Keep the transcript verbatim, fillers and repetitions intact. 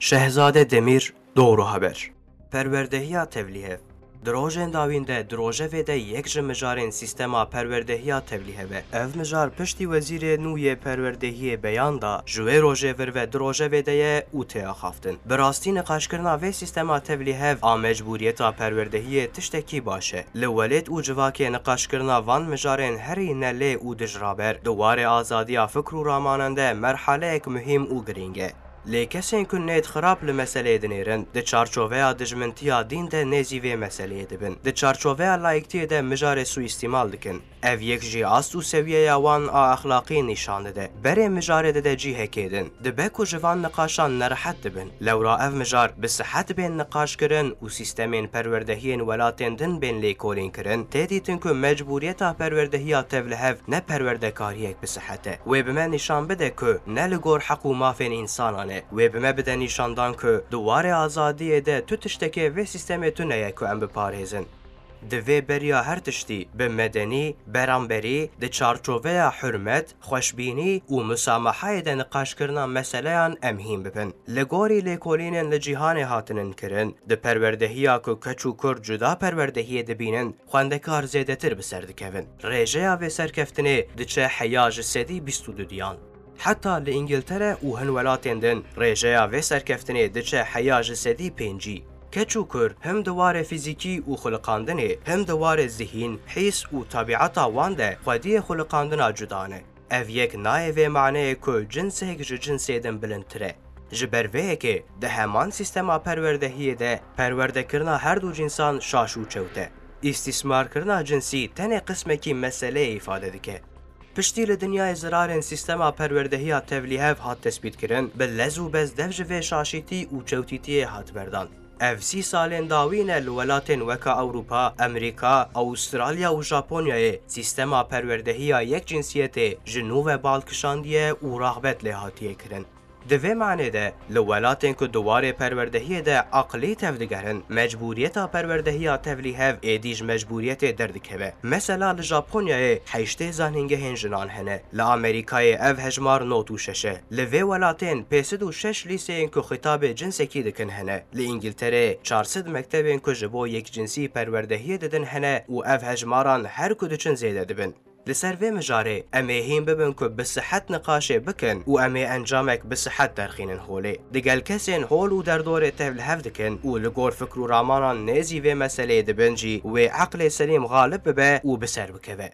Şehzade Demîr, Doğru Haber. Perwerdehiya tevlîhev. Di rojên dawîn de, di rojevê de yek ji mijarên sîstema perwerdehiya tevlîhev e. Ev mijar piştî wezîrê nû yê perwerdehiyê beyan da, ji wê rojê vir ve di rojevê de ye û tê axaftin. Bi rastî niqaşkirina vê sîstema tevlîhev a mecbûriyeta perwerdehiyê tiştekî baş e. Li welêt û civakê niqaşkirina van mijarên herî ne lê û dijraber di warê azadiya fikr û ramanan de merhaleyek muhîm û girîng e. Lê kesên ku nêt xirab li meseleyê dinêrin, di çarçoveya dijmintiya dîn de nêzî vê meseleyê dibin. Di çarçoveya laiktiyê de mijarê suîstîmal dikin. Ev yek jî ast û sewiyeya wan a exlaqî nîşan dide. Berê mijarê dide cihekê din. Dibe ku ji van niqaşan nerehet dibin. Lewra ev mijar bi sihet bên niqaş kirin û sîstemên perwerdehiyên welatên din bên lêkolîn kirin, tê dîtin ku mecbûriyeta perwerdehiya tevlihev ne perwerdekariyek bi sihet e. Wê bi me nîşan bide ku ne li gor heq û mafên însanan e. Wê bi me bide nîşandan ku di warê azadiyê de tu tiştekê vê sîstemê tune ye ku em biparêzin. Di vê beriya her tiştî, bi medenî, beramberî, di çarçoveya hurmet, xweşbînî û musamehayê de niqaşkirina meseleyan em hîn bibin. Li gorî lêkolînên li cîhanê hatinin kirin, di perwerdehiya ku keç û kur cuda perwerdehiyê dibînin, xwendekar zêdetir bi ser dikevin. Rêjeya vê serkeftinê diçe heya ji sedî bîst û du diyan. Heta li Îngiltere û hin welatên din rêjeya vê serkeftinê diçe heya ji sedî pêncî. Keç û kur him di warê fîzîkî û xuliqandinê, him di warê zihîn, hîs û tabiata wan de xwediyê xuliqandina cuda ne. Ev yek nayê vê maneyê ku cinsek ji cinsê din bilindtir e. Ji ber vê yekê di heman sîstema perwerdehiyê de perwerdekirina her du cinsan şaş û çewt e. Îstîsmarkirina cinsî tenê qismekî meseleyê îfade dike. Piştî li dinyayê zirarên sîstema perwerdehiya tevlîhev hat tespîtkirin, bi lez û bez dev ji vê şaşîtî û çewtîtiyê hat berdan. Ev sî salên dawî ne li welatên weka Ewropa, Amerîka, Awistralya û Japonyayê sîstema perwerdehiya yek cinsiyetê ji nû ve bal kişandiye û raxbet lê hatiye kirin. Di vê manê de, li welatên ku di warê perwerdehiyê de aqilî tevdigerin, mecbûriyeta perwerdehiya tevlîhev êdî ji mecbûriyetê derdikeve. Mesela li Japonyayê heştê zanîngehên jinan hene, li Amerîkayê ev hejmar nod û şeş e. Li vê welatên pênc sed û şeş lîseyên ku xîtabê cinsekî dikin hene, li Îngiltereyê çar sed mektebên ku ji bo yekcinsî perwerdehiyê didin hene û ev hejmaran her ku diçin zêde dibin. Li ser vê mijarê, em ê hîn bibin ku bi sihet niqaşê bikin û em ê encamek bi sihet derxînin holê. Digel kesên hol û derdorê tevlihev dikin û li gor fikr û ramanan nêzî vê meseleyê dibin jî, wê eqlê selîm xalib bibe û bi ser bikeve.